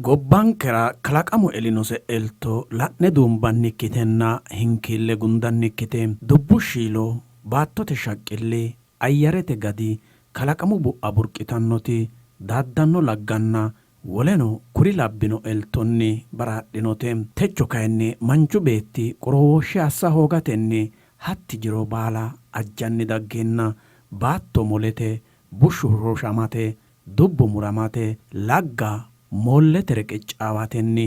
Gobbankera kalaqamu elinose elto la'ne duumbannikkitenna hinkiille gundannikkite. Dubbu shiilo, baattote shaqqilli, ayyarete gadi, kalaqamu bu'a burqitannoti daaddanno lagganna woleno kuri labbino eltonni baraadhinote. Techo kayinni manchu beetti qorowooshshe assa hoogatenni hatti jiro baala ajjanni daggeenna baatto molete, bushshu hoshooshamate, dubbu muramate, lagga moollete reqeccaawatenni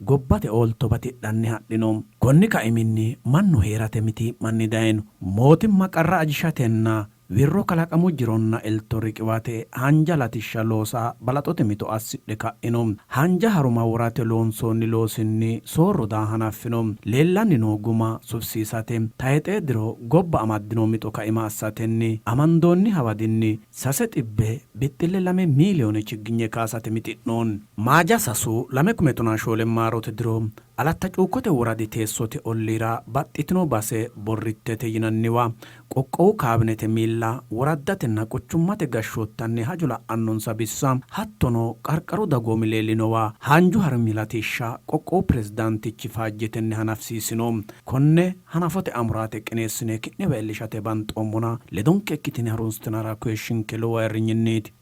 gobbate oolto batidhanni hadhino. Konni kaiminni mannu hee'rate mitii'manni dayino. Mootimma qarra ajishatenna wirro kalaqamu jironna elto riqiwate haanja latishsha loosa balaxote mixo assidhe ka'ino. Haanja haruma worate loonsoonni loosinni soorro daa hanaffino. Leellanni noo guma sufisiisate tayxee diro gobba amaddino mixo kaima assatenni amandoonni hawadinni Sase xibbe bixxille lame miiliyoone chigginye kaasate mixi'noonni. Maaja sasu, 2014 maarote diro Alatta Cuukkote woradi teessote olliira baxxitino base Borrittete yinanniwa qoqqowu kaabinete miilla, woraddatenna quchummate gashshoottanni hajo la'annonsa bissa hattono qarqaru dagoomi leellinowa haanju harumi latishsha qoqqowu pirezidaantichi faajjetenni hanafisiisino. Konne hanafote amuraate qineessine ki'newa iillishate banxoommona ledonke ikkitine harunsitinara koyishshinke lowo ayirrinyinniiti.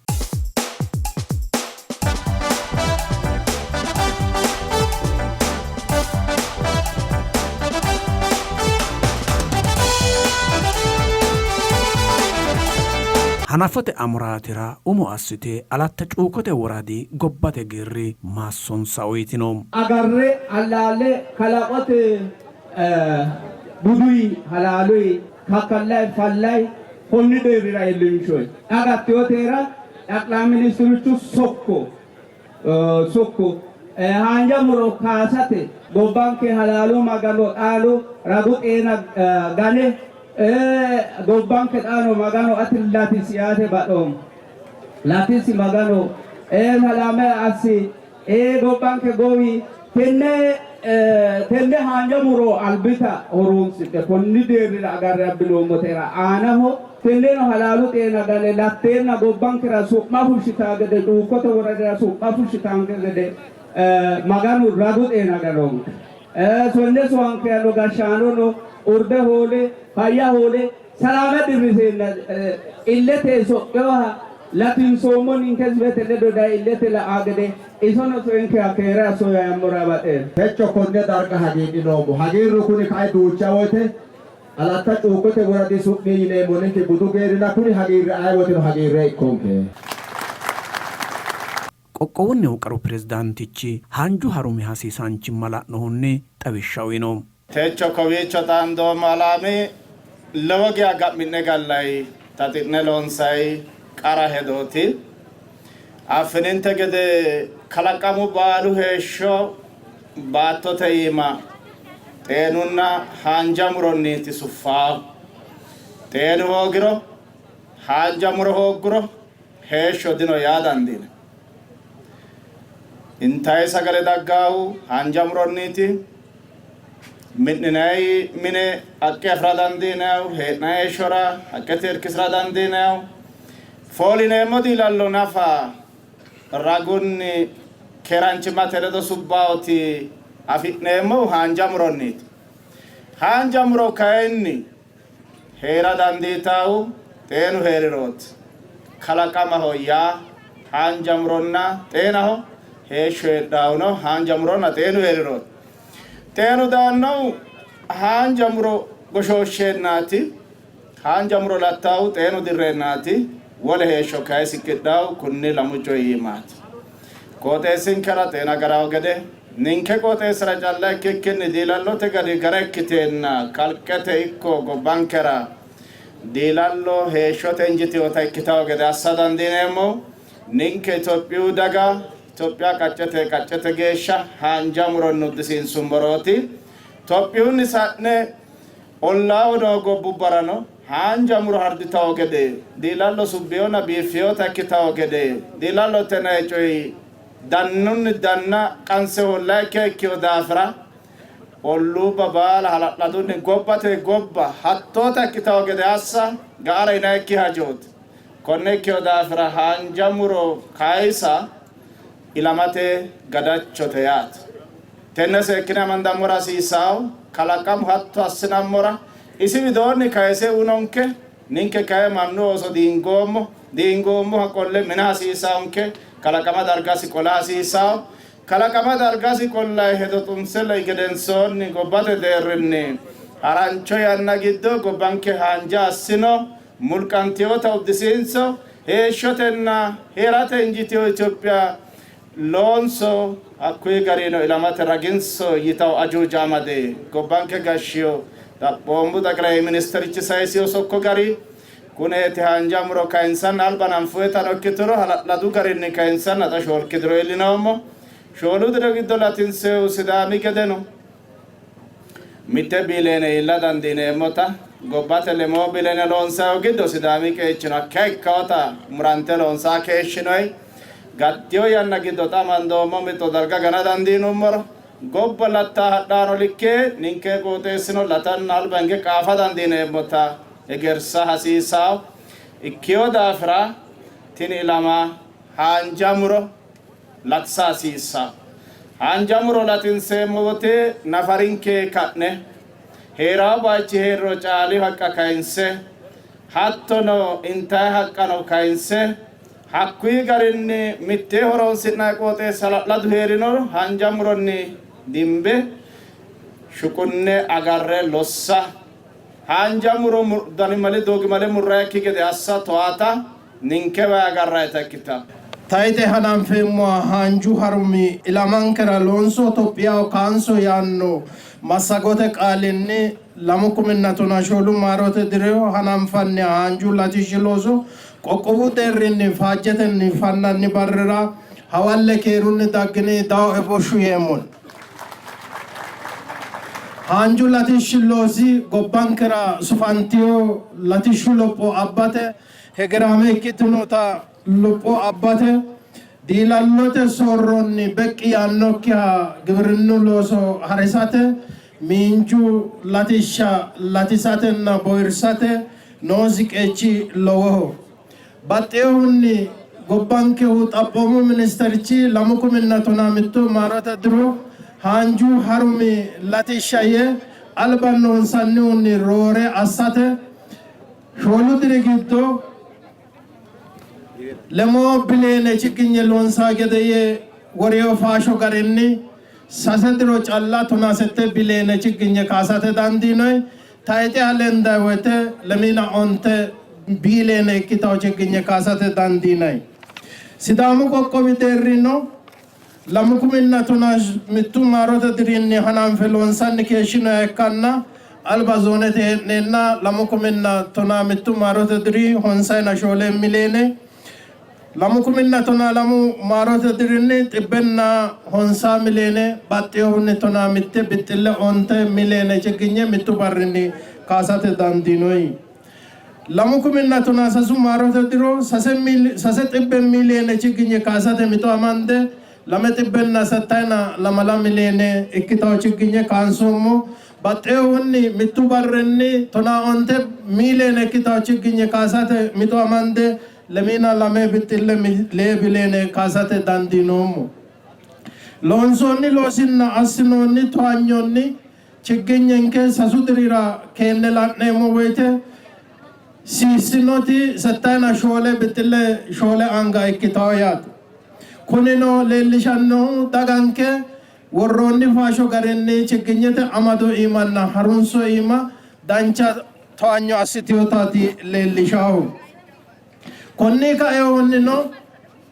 Hanafote amuraatira umo assite Alatta Cuukote Woradi gobbate geerri maassonsa uytino. Agarre allaalle kalaqote buduy halaaluy kakkallay fallay konni deerrira iillinshoy. Xa gattiwotera xaqlay ministirchu sokko sokko haanja muro kaasate gobbanke halaalu magano xaano ragu xeena gane gobbanke xaano magano ati latisi yaate badhoommo. Latisi magano salaame assi. Ee gobbanke gowi tenne tenne haanja muro albita horoonsidhe konni deerrira agarre abbinoommotera aanaho tenneno halaalu xeena gane latteenna gobbankera su'ma fushshitaa gede Cuukkote woradira su'ma fushshitanke gede Maganu ragu xeena ganonke. Sonne sowankeyano gashshaanono urde hoole fayya hoole Salaame dirriseenna illete soqqinoha latinsoommo, ninke hizibete ledo daye illete la''aa gede isono soyenkeha keere asso yaammora baxeemmo. Techo konne darga hagiidhinoommo. Hagiirru kuni kae duucha woyte Alatta Cuukkote Woradi su'mi yineemmo ninke budu geerrina kuni hagiirri aye woyteno hagiirre ikkonke. Qoqqowunnihu qaru pirezidaantichi haanju harumi hasiisaanchimma la'nohunni xawishsha uyno. Techo kowiicho xaandoommo alaami lowo geya ga'mi'ne gallay taxi'ne loonsay qara hedooti. Affininte gede kalaqamu baalu heeshsho baattote iima xeenunna haanja muronniiti suffaahu. Xeenu hoogiro, haanja muro hoogguro heeshsho dino yaa dandiinanni. Intayi sagale daggaahu haanja muronniiti. Mi'ninayi mine haqqe afi'ra dandiinayihu, hee'nayi heeshshora haqqete irkisira dandiinayihu, foolineemmo diilallo nafa ragunni keeraanchimmate ledo subbaawoti afi'neemmohu haanja muronniiti. Haanja muro kayinni Hee'ra dandiitannohu xeenu hee'rirooti. Kalaqamaho yaa haanja muronna xeenaho, heeshsho heedhannohuno haanja muronna xeenu hee'rirooti. Xeenu daannohu haanja muro goshooshsheennaati, haanja muro lattaahu xeenu dirreennaati, wole heeshsho kayi siqqidhannohu kunni lamu coyi iimaati. Qooxeessinkera xeena garaho gede, ninke qooxeessira calla ikkikkinni diilallote gadi gara ikkiteenna kalqete ikko gobbankera diilallo heeshshote injitinota ikkitanno gede assa dandiineemmo. Ninke Itophiyu daga Itophiya qaccete qaccete geeshsha haanja muronni uddisiinsummorooti. Itophiyunni sa'ne Ollaaho noo gobbubbarano haanja muro harditawo gede, diilallo subbinonna biiffinota ikkitawo gede, diilallote yinanni coyi dannunni danna qanse hoollayikkiha ikkino daafira olluubba baala hala'ladunni gobbate gobba hattoota ikkitawo gede assa ga'ara yinannikki hajooti. Konne ikkino daafira haanja muro kayisa. Ilamate gadachote yaate. Tenne seekkine amandammora hasiissawo, kalaqamu hatto assinammora isi widoonni kayise uyinonke, ninke kayi mannu ooso diingoommo, diingoommoha qolle mina hasiissawonke, kalaqama dargasi qola hasiissawo. Kalaqama dargasi qollayi hedo xunse lai gedensoonni gobbate deerrinni harancho yanna giddo gobbanke haanja assino, mulqantinota uddisiinso, heeshshotenna hee'rate injitino Itophiya loonso, hakkuyi garino ilamate raginso yitawo ajuuja amade gobbanke gashshino Xaphoomu Xaqilayi Ministerichi sayisino sokko gari kuneeti haanja muro kayinsanna alba hananfoyitano ikkituro hala'ladu garinni kayinsanna xa shoolki diro iillinoommo. Shoolu diro giddo latinsehu Sidaami gedeno mitte biiliyeene iilla dandiineemmota gobbate lemoo biiliyeene loonsayihu giddo Sidaami qeechino hakkeya ikkawota murante loonsaa keeshshinoyi. Gattino yanna giddo xa amandoommo mixo darga gana dandiinummoro gobba lattaa hadhaano likke ninke qooxeessino latanna alba hinge qaafa dandiineemmota hegersa hasiissawo. Ikkino daafira tini ilama haanja muro latisa hasiissanno. Haanja muro latinseemmo wote nafarinke ka'ne hee'rawo bayichi hee'riro caali haqqa kayinse hattono intayi haqqano kayinse hakkuyi garinni mittee horoonsi'nanni qooxeessi hala'ladu hee'rinoro haanja muronni dimbe shuqunne agarre lossa haanja muro danimale doogimale murrayikki gede assa towaata ninkewa agarrayita ikkitanno. Tayxe hananfeemmoha haanju harumi ilamankera loonso Tophiyaho kaanso yaanno massagote qaalinni lamu kuminna tona shoolu maarote diro hananfanniha haanju latishshi looso qoqqowu deerrinni faajjetenni fannanni barrira hawalle keerunni daggini dawoe bushshu yeemmon. Haanju latishshi loosi gobbankera sufantino latishshu lopho abbate hegeraame ikkitinota lopho abbate diilallote soorronni beqqi yaannokkiha gibirinnu looso harisate miinju latishsha latisatenna bowirsate noosi qeechi lowoho. Baxxinohunni gobbankehu xaphoomu ministerichi 2013 maarote diro haanju harumi latishsha yee alba noonsannihunni roore assate shoolu diri giddo lemoo biliyeene chigginye loonsaa gede yee worino faasho garinni sase diro calla 16 biliyeene chigginye kaasate dandiinoyi. Tayxeha lenday woyte lemiina onte biliyeene ikkitawo chigginye kaasate dandiinay. Sidaamu qoqqowi deerrino 2011 maarote dirinni hananfe loonsanni keeshshinoha ikkanna alba zoonete hee'neenna 2011 maarote diri honsayina shoole miliyeene 2012 maarote dirinni xibbenna honsaa miliyeene baxxinohunni tonaa mitte bixxille onte miliyeene chigginye mittu barrinni kaasate dandiinoyi. 2013 maarote diro sase xibbe miliyeene chigginye kaasate mixo amande lame xibbenna settayina lamala miliyeene ikkitawo chigginye kaansoommo. Baxxinohunni mittu barrinni tonaa onte miliyeene ikkitawo chigginye kaasate mixo amande lemiina lame bixxille lee biliyeene kaasate dandiinoommo. Loonsoonni loosinna assinoonni towaanyonni chigginyenke sasu dirira keenne la'neemmo woyte siissinoti settayina shoole bixxille shoole anga ikkitawo yaate. Kunino leellishannohu daganke worroonni faasho garinni chigginyete amado iimanna harunso iima dancha towaanyo assitinotaati leellishahu. Konni kainohunnino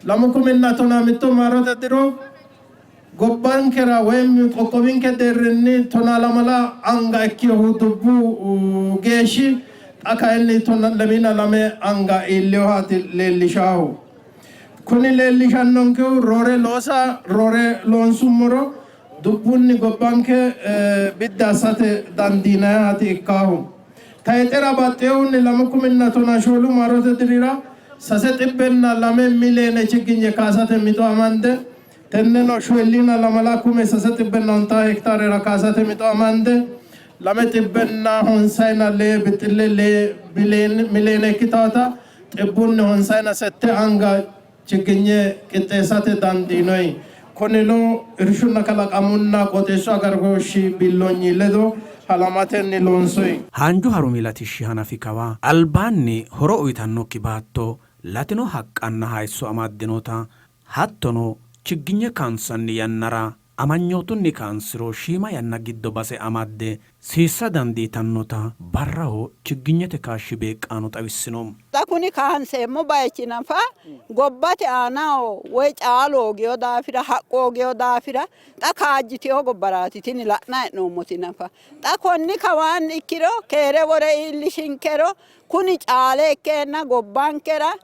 2011 maarote diro gobbankera woyim qoqqowinke deerrinni tonaa lamala anga ikkinohu dubbu geeshshi xa kayinni lemiina lame anga iillinohaati leellishahu. Kuni leellishannonkehu roore loosa roore loonsummoro dubbunni gobbanke biddi assate dandiinannihaati ikkaahu. Tayxera baxxinohunni 2014 maarote dirira sase xibbenna lame miliyeene chigginye kaasate mixo amande tenneno shoolliina lamala kume sase xibbenna ontaa hektaarera kaasate mixo amande lame xibbenna honsayina lee bixxille lee miliyeene ikkitawota xibbunni honsayina sette anga chigginye qixxeessate dandiinoyi. Kunino irshunna kalaqamunna qooxeessu agarooshshi biilloonyi ledo halamatenni loonsoyi. Haanju harumi latishshi hanafi kawa albaanni horo uytannokki baatto latino haqqanna hayisso amaddinota hattono chigginye kaansanni yannara amanyootunni kaansiro shiima yanna giddo base amadde siissa dandiitannota barraho chigginyete kaashshi beeqqaano xawissino. Xa kuni kaanseemmo bayichi nafa gobbate aanaho woy caalu hoogino daafira haqqu hoogino daafira xa kaajjitino gobbaraati tini la'nanni hee'noommoti nafa. Xa konni kawaanni ikkiro keere wore iillishinkero kuni caale ikkeenna gobbankera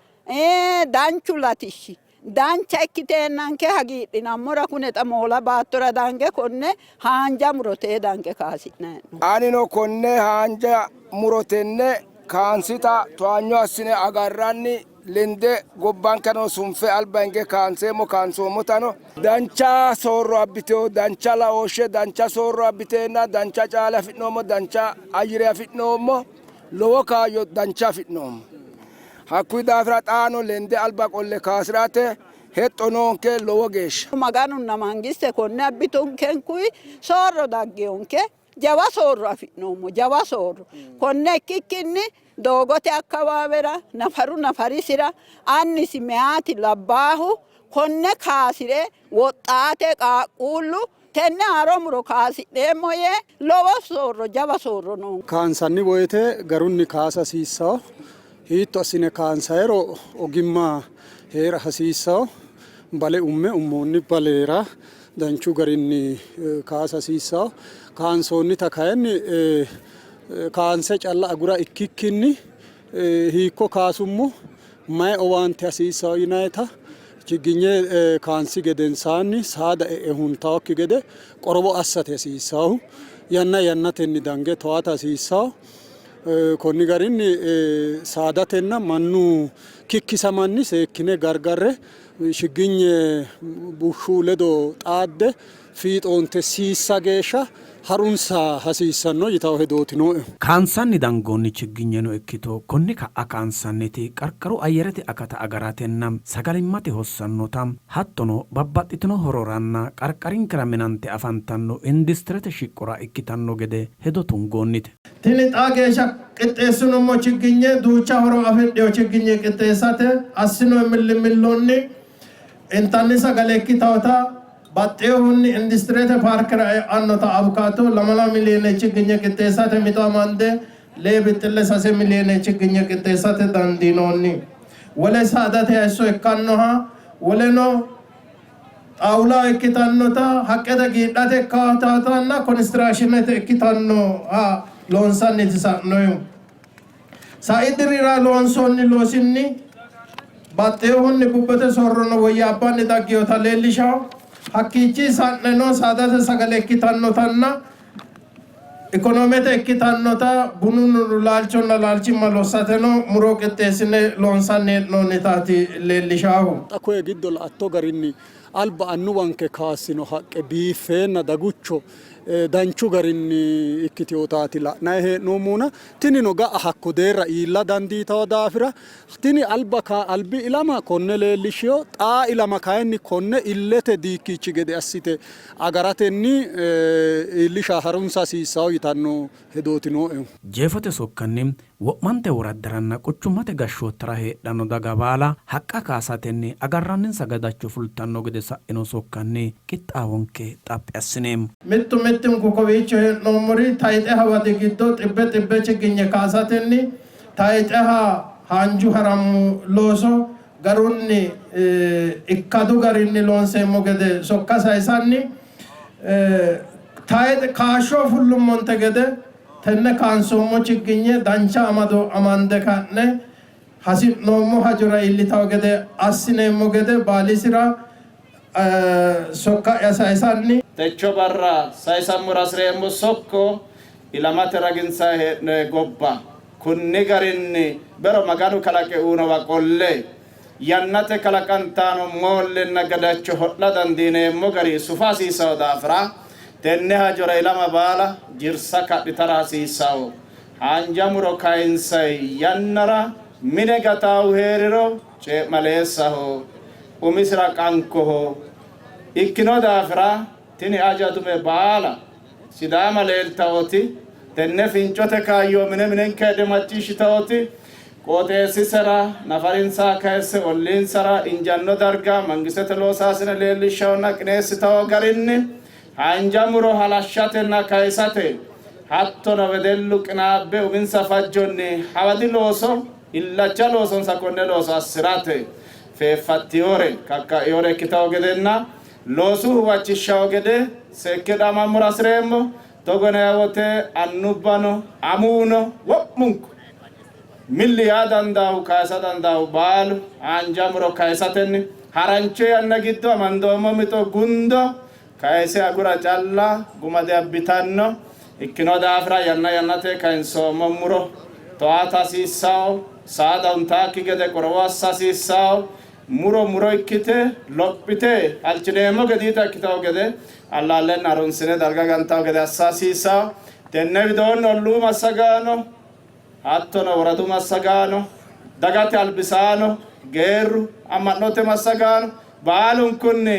danchu latishshi dancha ikkiteennanke hagiidhinammora kune xa moola baattora dange konne haanja murote dange kaasi'nanni hee'noommo. Anino konne haanja murotenne kaansita towaanyo assine agarranni lende gobbankeno sunfe alba hinge kaanseemmo kaansoommotano dancha soorro abbitewo dancha laooshshe dancha soorro abbiteenna dancha caale afi'noommo dancha ayyire afi'noommo lowo kaayyo dancha afi'noommo. Hakkuyi daafira xaano lende alba qolle kaasi'rate hexxo noonke lowo geeshsha. Maganunna mangiste konne abbitunkenkuyi soorro daggiyonke jawa soorro afi'noommo jawa soorro konne ikkikkinni doogote akkawaawera nafaru nafarisira annisi meyaati labbaahu konne kaasi're woxxaate qaaqquullu tenne haaro muro kaasi'neemmo yee lowo soorro jawa soorro noonke. Kaansanni woyte garunni kaasa hasiissawo. Hiitto assine kaansayiro ogimma hee'ra hasiissawo. Bale umme ummoonni balera danchu garinni kaasa hasiissawo. Kaansoonnita kayinni kaanse calla agura ikkikkinni hiikko kaasummo mayi owaante hasiissawo yinayita chigginye kaansi gedensaanni saada e'e huntawokki gede qorowo assate hasiissawo. Yanna yannatenni dange towaata hasiissawo. Konni garinni saadatenna mannu kikkisamanni seekkine gargarre chigginye bushshu ledo xaadde fiixoonte siissa geeshsha harunsa hasiissanno yitawo hedooti nooe. Kaansanni dangoonni chigginyeno ikkito konni ka'a kaansanniti qarqaru ayyarete akata agaratenna sagalimmate hossannota hattono babbaxxitino hororanna qarqarinkera minante afantanno industirete shiqqora ikkitanno gede hedo tungoonnite. Tini xaa geeshsha qixxeessinummo chigginye duucha horo afidhino chigginye qixxeessate assinoonni millimillonni intanni sagale ikkitawota baxxinohunni industirete paarkera e'annota awukaato 2 miliyoone chigginye qixxeessate mixo amande 6.3 miliyoone chigginye qixxeessate dandiinoonni. Wole saadate hayisso ikkannoha woleno xaawula ikkitannota haqqete giidhate ikkatatanna konistiraakshinete ikkitannoha loonsanniti sa'nohu. Sai dirira loonsoonni loosinni baxxinohunni bubbete soorrono woyyaabbanni dagginota leellishawo. Hakkiichi sa'neno saadate sagale ikkitannotanna ikonoomete ikkitannota bunu laalchonna laalchimma lossateno muro qixxeessine loonsanni hee'noonnitaati leellishahu. Xa koye giddo la''atto garinni alba annuwanke kaassino haqqe biiffeenna dagucho danchu garinni ikkitinotaati la'nanni hee'noommohuna tinino ga'a hakko deerra iilla dandiitanno daafira tini alba albi ilama konne leellishshino, xaa ilama kayinni konne illete diikkichi gede assite agaratenni iillisha harunsa hasiissanno yitanno hedooti nooehu. Jeefote sokkanni wo'mante woraddaranna quchummate gashshoottara heedhanno daga baala haqqa kaasatenni agarranninsa gadacho fultanno gede sa'ino sokkanni qixxaawonke xaphi assineemmo. Mittu mittunku kowiicho hee'noommori tayxe hawadi giddo xibbe xibbe chigginye kaasatenni tayxeha haanju haramu looso garunni ikkadu garinni loonseemmo gede sokka sayisanni tayxe kaashsho fullummonte gede tenne kaansoommo chigginye dancha amado amande ka'ne hasi'noommo hajora iillitawo gede assineemmo gede baalisira sokka'ya sayisanni Techo barra sayisammora hasireemmo sokko ilamate raginsayi hee'noyi gobba kunni garinni bero Maganu kalaqe uyinowa qolle yannate kalaqantano moollenna gadacho ho'la dandiineemmo gari sufa hasiissanno daafira tenne hajora ilama baala jirsa kadhitara hasiissanno. Haanja muro kayinsayi yannara mine gataahu hee'riro cee'maleessaho. umisira qankoho ikkino daafira tini aja dume baala Sidaama leeltaoti tenne fincote kaayyo mine minenke heedhe macciishshitaoti qooxeessisera nafarinsa kayisse olliinsara injanno darga mangistete loosaasine leellishshawonna qineessitawo garinni haanja muro halashshatenna kayisate hattono wedellu qinaabbe uminsa fajjonni hawadi looso illacha loosonsa konne looso assi'rate feeffattiyore kakka'iyore ikkitawo gedenna loosu huwachishshawo gede seekke xa'mammora hasi'reemmo. Togo yinanni wote annubbano amuwuno wo'munku milli yaa dandaahu kayisa dandaahu baalu haanja muro kayisatenni harancho yanna giddo amandoommo mixo gundo. Kayise agura calla guma diabbitanno. Ikkino daafira yanna yannate kayinsoommo muro towaata hasiissanno, saada huntaakki gede qorowo assa hasiissanno, muro muro ikkite lophite halchineemmo gediita ikkitanno gede allaallenna harunsine darga gantanno gede assa hasiissanno. Tenne widoonni olluu massagaano hattono woradu massagaano, dagate albisaano, geerru, amma'note massagaano baalunkunni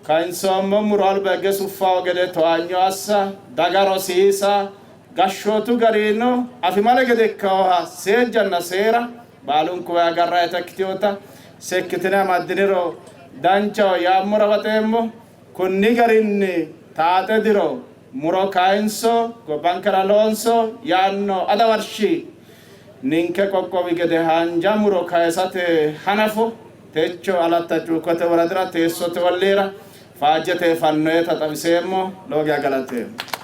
Kayinsoommo muro alba higge suffanno gede towaanyo assa, daga rosiisa, gashshootu garino afimale gede ikkannoha seejjanna seera baalunkuwa agarrannita ikkitinota seekkitine amaddiniro danchaho yaammora baxeemmo. Konni garinni taaxe diro muro kayinso, gobbankera loonso yaanno adawarshi ninke qoqqowi gede haanja muro kayisate hanafo techo Alatta Cuukkote woradira teessote olliira faajjete fannoeta xawiseemmo. Lowo geya galateemmo.